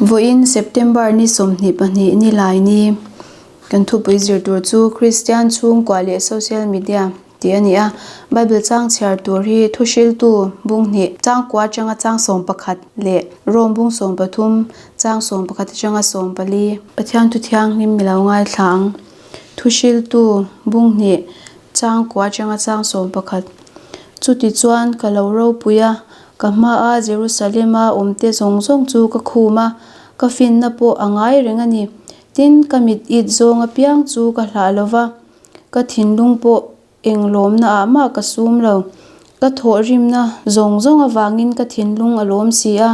Vawiin September ni 22 ni lai ni kan thupui zir tur chu Kristian chhungkua leh Social Media tih a ni a. Bible chang chhiar tur hi thuhriltu bung hnih changkua atanga chang 11 leh Rom bung 13 chang 11 atanga 14. Pathian thu thianghlim mi lo ngaithla ang. Thuhriltu bung hnih changkua atanga chang 11. Chutichuan ka lo ropui a, Ka hmaa Jerusalema awmte zawng zawng chu ka khum a, ka finna pawh a ngai reng a ni. Tin, ka mit it zawng apiang chu ka hlah lo va, ka thinlung pawh eng lawmnaah mah ka sum lo. Ka thawhrimna zawng zawng avangin ka thinlung a lawm si a,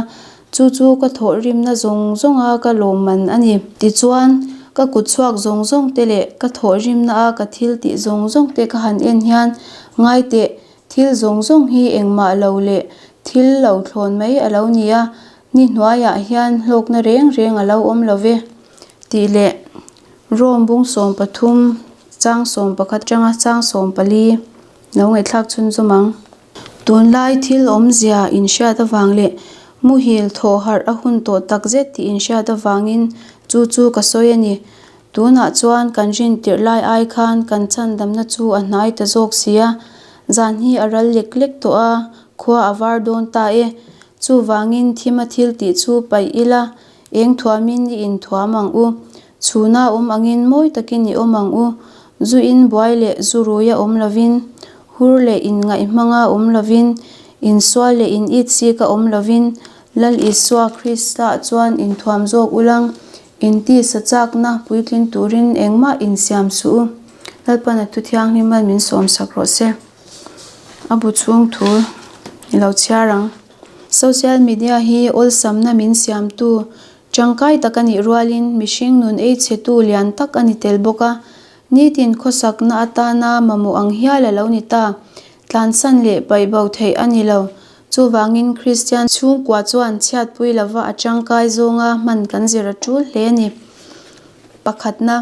chu chu ka thawhrimna zawng zawnga ka lawmman a ni. Tichuan, ka kut chhuak zawng zawngte leh ka thawhrimnaa ka thil tih zawng zawngte ka han en hian, Ngaiteh, Thil zawng zawng hi engmah lo leh thil lo thlawn mai a lo ni a, ni hnuaiah hian hlawkna reng reng a lo awm lo ve tih leh Rome bung 13 chang 11 atanga chang 14 lo ngaihthlak chhunzawm ang. Tunlai thil awmzia inhriat avang leh muhil thawh harh a hun tawh takzet tih inhriat avangin chu chu ka sawi a ni. Tunah chuan kan rin tirh lai ai khan kan chhandamna chu a hnai ta zawk si a, zan hi a ral lek lek tawh a, khua a var dawn ta e. Chuvangin thima thil tih chu paih ila, eng thuamin i inthuam ang u. Chhuna awm angin mawi takin i awm ang u. Zu in buai leh zu ruia awm lovin, hur leh inngaih hmanga awm lovin, insual leh in it sika awm lovin, Lal Isua Krista chuan inthuam zawk ulang. Inti sa chakna puitlin turin engmah insiam suh u. Lalpan a thu thianghlim a min sawmsak rawh se. A bu chhung thu i lo chhiar ang. Social media hi awlsamna min siamtu tangkai tak a nih rualin mihring nun ei chhetu lian tak a ni tel bawk a. Nitin khawsakna atana mamawh ang hial a lo ni ta. Tlansan leh paihbo theih a ni lo. Chuvangin Kristian chhungkua chuan chhiatpui lova a tangkai zawnga hman kan zir a tul hle a ni. Pakhatna,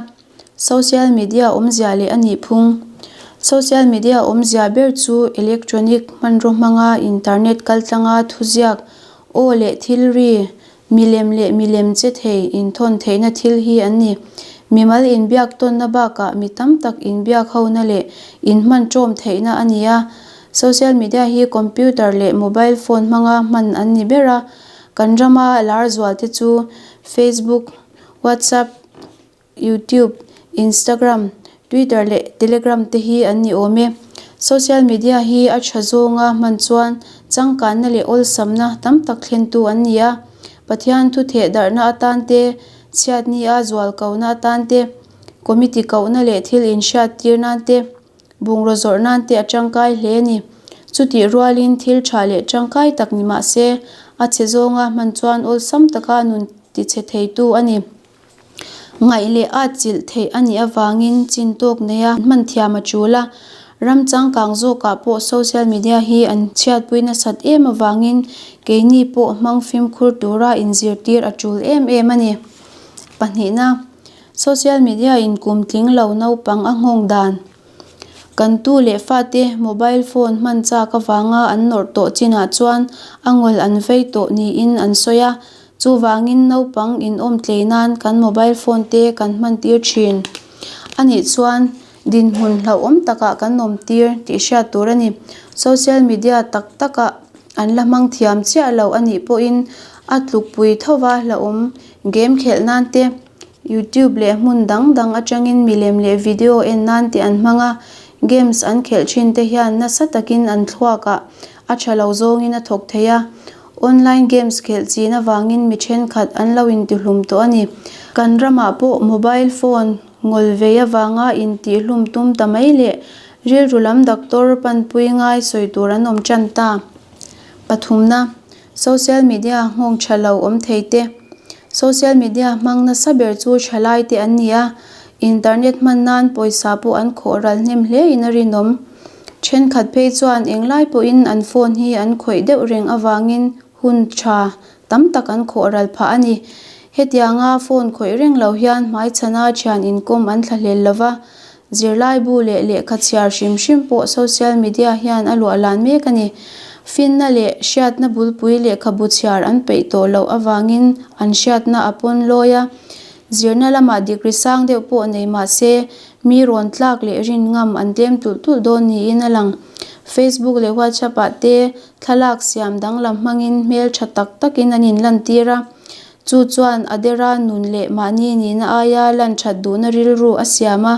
Social media awmzia leh a nih phung. Social media awmzia ber chu electronic hmanraw hmanga internet kaltlanga thuziak, aw leh thil ri, milem leh milem che thei inthawn theihna thil hi an ni. Mimal inbiak tawnna bakah mi tam tak inbiak hona leh inhman ṭawm theihna a ni a. Social media hi computer leh mobile phone hmanga hman an ni ber a, kan rama lar zual te chu Facebook, WhatsApp, YouTube, Instagram, Twitter leh Telegram te hi an ni awm e. Social media hi a tha zawnga hman chuan changkanna leh awlsamna tam tak thlentu an ni a, Pathian thu theh darhna atan te, chhiatnia zual kohna atan te, committee kohna leh thil inhriat tir nan te, Bungraw zawrh nan te a tangkai hle a ni. Chutih rualin thil tha leh tangkai tak ni mah se, a chhe zawnga hman chuan awlsam taka nun tichhe theitu a ni. Ngaih leh at chilh theih a nih avangin chin tawk neia hman thiam a tul a. Ram changkang zawkah pawh social media hi an chhiatpui nasat em avangin keini pawh hmang fimkhur tura inzirtir a tul em em a ni. Pahnihna. Social media in kum tling lo naupang a nghawng dan. Kan tu leh fate mobile phone hman chak avanga an nawrh tawh chinah chuan a ngawl an vei tawh niin an sawi a, chuvangin naupang inawm tlei nan kan mobile phone te kan hman tir thin. A nih chuan dinhmun hlauhawm takah kan awm tir tih hriat tur a ni. Social media tak takah an la hmang thiam chiah lo a nih pawhin a tlukpui thova hlauhawm game khelh nan te, YouTube leh hmun dang dang atangin milem leh video en nan tih an hmang a, games an khelh thin te hian nasa takin an thluakah a tha lo zawngin a thawk thei a, online games khelh chin avangin mi thenkhat an lo intihlum tawh a ni. Kan ramah pawh mobile phone ngawl vei avanga intihlum tum ta mai leh rilru lam doctor panpui ngai sawi tur an awm tan ta. Pathumna. Social media nghawng tha lo awm thei te. Social media hmang nasa ber chu thalai te an ni a, internet hman nan pawisa pawh an khawh ral hnem hle in a rinawm. Thenkhat phei chuan englai pawhin an phone hi an khawih deuh reng avangin hun tha tam tak an khawh ral phah a ni. Hetianga phone khawih reng lo hian hmaichhana thian inkawm an thlahlel lova, Zirlaibu leh lehkha chhiar hrim hrim pawh social media hian a luah lan mek a ni. Finna leh hriatna bulpui lehkhabu chhiar an peih tawh loh avangin an hriatna a pawn lawi a. Zirna lamah degree sang deuh pawh nei mah se, mi rawn tlak leh rin ngam an tlem tulh tulh dawn niin a lang. Facebook leh WhatsApp ah te thlalak siam danglam hmangin hmel tha tak takin an inlantir a. Chu chuan a dera nun leh mahni nihna aia lan that duhna rilru a siam a,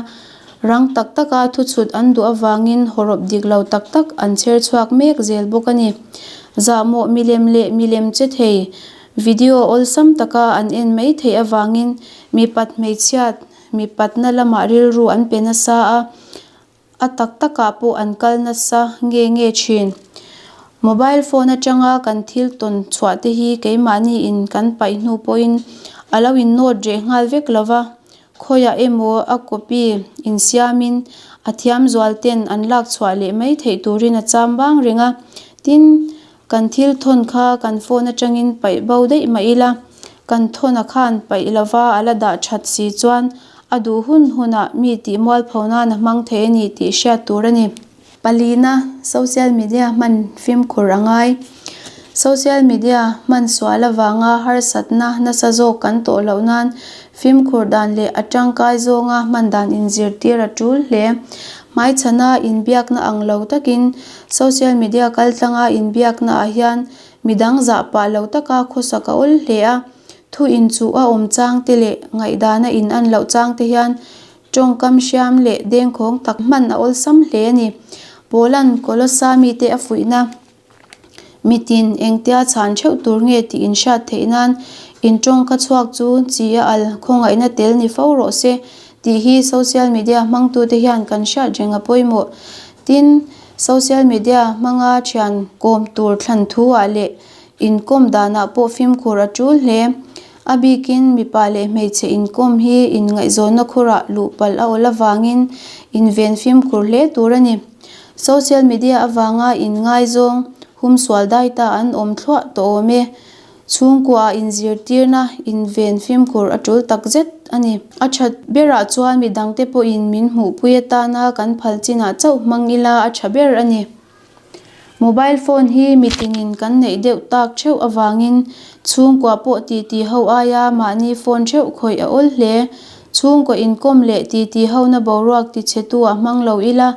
rang tak taka thuchhut an duh avangin hawrawp dik lo tak tak an chher chhuak mek zel bawk a ni. Zahmawh milem leh milem che thei video awlsam taka an en mai theih avangin mipat hmeichhiat mipatna lamah rilru an pe nasa a, A tak takah pawh an kal nasa nge nge thin. Mobile phone atanga kan thil tawn chhuah te hi keimahni in kan paih hnu pawhin a lo in note reh nghal vek lo va, khawiah emaw a copy insiamin a thiam zual ten an lak chhuah leh mai theih turin a cham vang reng a. Tin, Kan thil thawn kha kan phone atangin paih bo daih mah ila, kan thawn a khan paih lova a la dah that si chuan a duh hun hunah mi tih mualpho nan a hmang thei a ni tih hriat tur a ni. Palina, Social media hman fimkhur a ngai. Social media hman sual avanga harsatna nasa zawk kan tawh loh nan fimkhur dan leh a tangkai zawnga hman dan inzirtir a tul hle. Hmaichhana inbiakna ang lo takin Social media kaltlanga inbiakna ah hian midang zah pah lo taka khawsak a awl hle a, thu inchuh a awm chang te leh ngaihdana in an loh chang te hian tawngkam hriam leh dengkhawng tak hman a awlsam hle a ni. Paula'n Kolossa mite a fuihna mitin engtia chhan theuh tur nge tih inhriat theih nan in tawngka chhuak chu chi a al khawngaihna tel ni fo rawh se tih hi social media hmangtute hian kan hriat reng a pawimawh. Tin, social media hmanga thian kawm tur thlan thu ah leh inkawm danah pawh fimkhur a tul hle. A bikin mipa leh hmeichhe inkawm hi inngaihzawnna khurah luh palh a awl avangin inven fimkhur hle tur a ni. Social media avanga inngaizawng humsual dai ta an awm thluah tawh awm e. Chhungkua inzirtirna inven fimkhur a tul tak zet a ni. A tha berah chuan midangte pawhin min hmuhpui atana kan phal chinah chauh hmang ila a tha ber a ni. Mobile phone hi mitinin kan neih deuh tak theuh avangin chhungkua pawh titi ho aia mahni phone theuh khawih a awl hle. Chhungkaw inkawm leh titi hona boruak tichhetu ah hmang lo ila,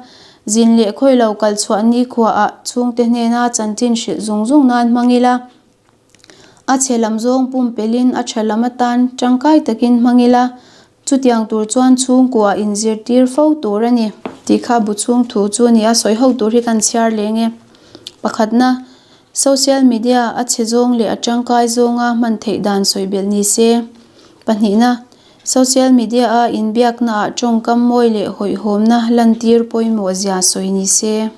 zin leh khawi lo kalchhuah nikhuaah chhungte hnena chanchin hrilh zung zung nan hmang ila. A chhe lam zawng pumpelhin a tha lam atan tangkai takin hmang ila, chutiang tur chuan chhungkua inzirtir fo tur a ni. Tih kha bu chhung thu chu a ni a, sawi ho tur hi kan chhiar leng e. Pakhatna, social media a chhe zawng leh a tangkai zawnga hman theih dan sawi belh ni se. Pahnihna, social media a inbiaknaah tawngkam mawi leh hawihhawmna lantir pawimawh zia sawi ni se.